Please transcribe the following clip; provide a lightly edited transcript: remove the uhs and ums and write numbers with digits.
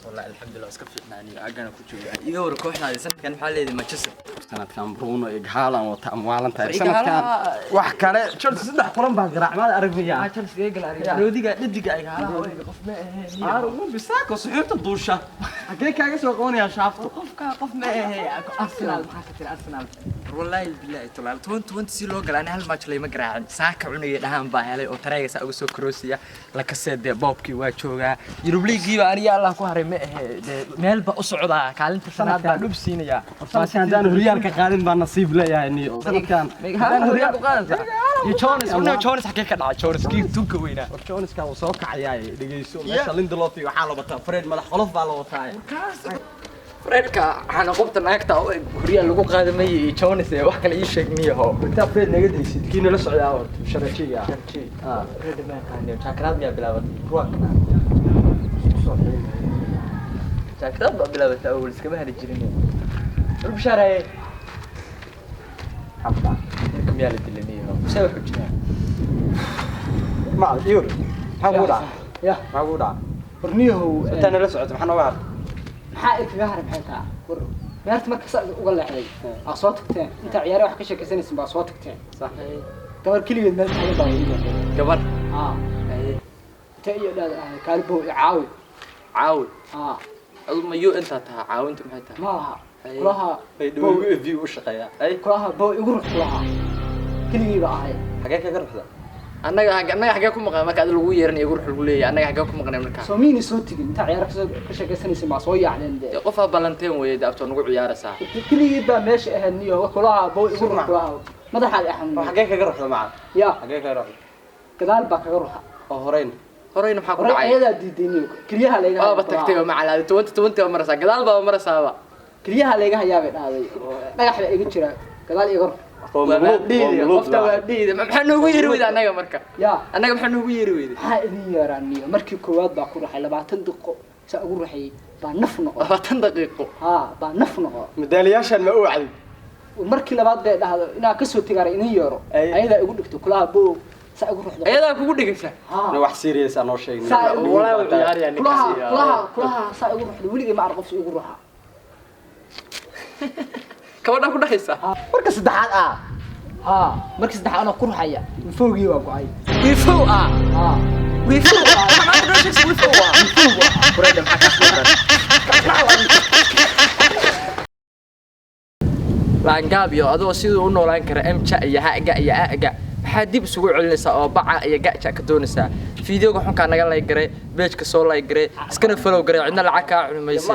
Wallahi, alxamdulillah, iska fiicnaani agana ku jooga. Iga war kooxdaadi sanadkan, maxaa leedahay Manchester? Sanadkan Bruno iyo Haaland wata amwaalan tahay. Iga Sanadkan Haaland. Wax kale Chelsea saddex kulan baa garaacmada aragmiya. Chelsea iga gala roodiga dhadiga ay Haaland qof ma ahe. Aaru Bisako suxuubta duusha xagee kaaga soo qabanayaa shaafto? Qofka qof ma ahe. Arsenal maxaa ka tiri Arsenal? Wallahi billahi tolaal 2020 si loo galaa, ani hal match layma garaacin. Saaka cunugay dhahaan baa helay oo tareega saa uga soo karoosiya la kasee. Dee boobkii waa joogaa, Yurub Liigii baa aniga Allah ku haray ma ahe. Dee meel baa u socdaa, kaalinta shanaad baa dhub siinayaa. Sanadkan haddaan horyaalka qaadin baa nasiib leeyahay niyo sanadkan. Haddaan horyaal ku qaadaysaa iyo Jones, warna Jones xagee ka dhacay? Jones kii tunka weynaa. War Joneska wuu soo kacayaa, dhegeyso. Meesha Lindelof iyo waxaa la wataa Fred madax qolof baa la wataa. Fredka waxaana qobta naagta u eg horyaal lagu qaadamay iyo Jones ee wax kale ii sheeg miyaho. Intaa Fred naga daysid, kii nala socdaa horta sharajiga. Ah. Fred ma yaqaaniyo. Jaakaraad miyaa bilaabatay? Ruwankana jaakaraad baa bilaabatay, awal iskama heli jirin. War bishaaraye, ninka miyaa la dilay miyaho? See wuxuu jiraa? Ma yur, maxaa kugu dhacay? Ya. Maxaa kugu dhacay? Warniyahow. Intaa nala socoto maxaa nooga hartay? Maxaa ay kaga haray? Maxay taa? War beerta marka saa uga leexday aa soo tagteen, intaa ciyaare wax ka sheekaysanaysin baa soo tagteen. Sax. Gabar keligeed meel taagan baa ii leexday. Gabar? Aa, inta iyo dhaad ahay kaalibow i caawi. Caawi? Aa. Adu ma yu intaa taha caawinta maxay tahay? Ma laha kulaha. Bay dhawo v u shaqeeyaa ay. Kulaha bow igu rux, kulaha keligii baa ahay. Xagee kaga ruxda? Annaga xagee ku maqan marka adi lagu yeeranayo gurux lagu leeyahay? Annaga xagee ku maqnay marka? Soo miini soo tegin, intaa ciyaare kasoo ka sheekaysanaysin baa soo yaacdeen dee. Dee qofaa ballanteen weeye dee, abtoo nagu ciyaaraysaa. Keligii baa meesha ahayd niyo, kulaha bow igu rux, kulaha madaxaad i xanuunay. Xagee kaga ruxda maca? Ya. Xagee kaga ruxda? Gadaal baa kaga ruxa. Oo horeyn? Horeyna maxaa ku horey dhacay? Ayadaa diiday niyo, keliyaha layga Waaba tagtay oo macalaadi 2020 baa maraysaa, gadaal baaba maraysaaba. Keliyaha layga hayaa bay dhahday oo dhagax baa iga jira, gadaal iga rux. Waa dhiidi qofta, waa dhiidi. Maxaa noogu yeeri weyday annaga marka? Ya. Annaga maxaa noogu yeeri weyday? Maxaa idin yeeraan niyo? Markii koowaad baa ku raxay, 20 daqiiqo saa ugu raxayay baa naf noqo. 20 daqiiqo? Haa, baa naf noqo. Madaaliyaashan ma u wacdi? Markii labaad bay dhahdo inaa kasoo tegaara idin yeero. Ay. Ayadaa igu dhigto, kulaha bow saa igu ruxdo. Ayadaa kugu dhigaysa? Haa. Wax serious aan noo sheegin. Saa Walaahi wuu ciyaarayaa kulaha. ninkaasi. Kulaha saa igu ruxdo, weligay ma arag qof igu ruxa. Kabadhaa ku dhexaysa? Marka saddexaad ah. Haa, markii saddexaad anoo ku ruxaya wifoogii waa go'ay. Wifow ah? Haa. Wifow ah? Maxaa noo sheegaysa? Wifow ah? Furayda maxaa kaa soo? Laangaab iyo adoo siduu u noolaan kara mja iyo haga iyo aga, maxaa dib isugu celinaysaa oo baca iyo gaja ka doonaysaa? Fiideoga xunkaa naga like garay, page-ka soo like garay, iskana follow garay. Cidna lacag kaa cuni mayse.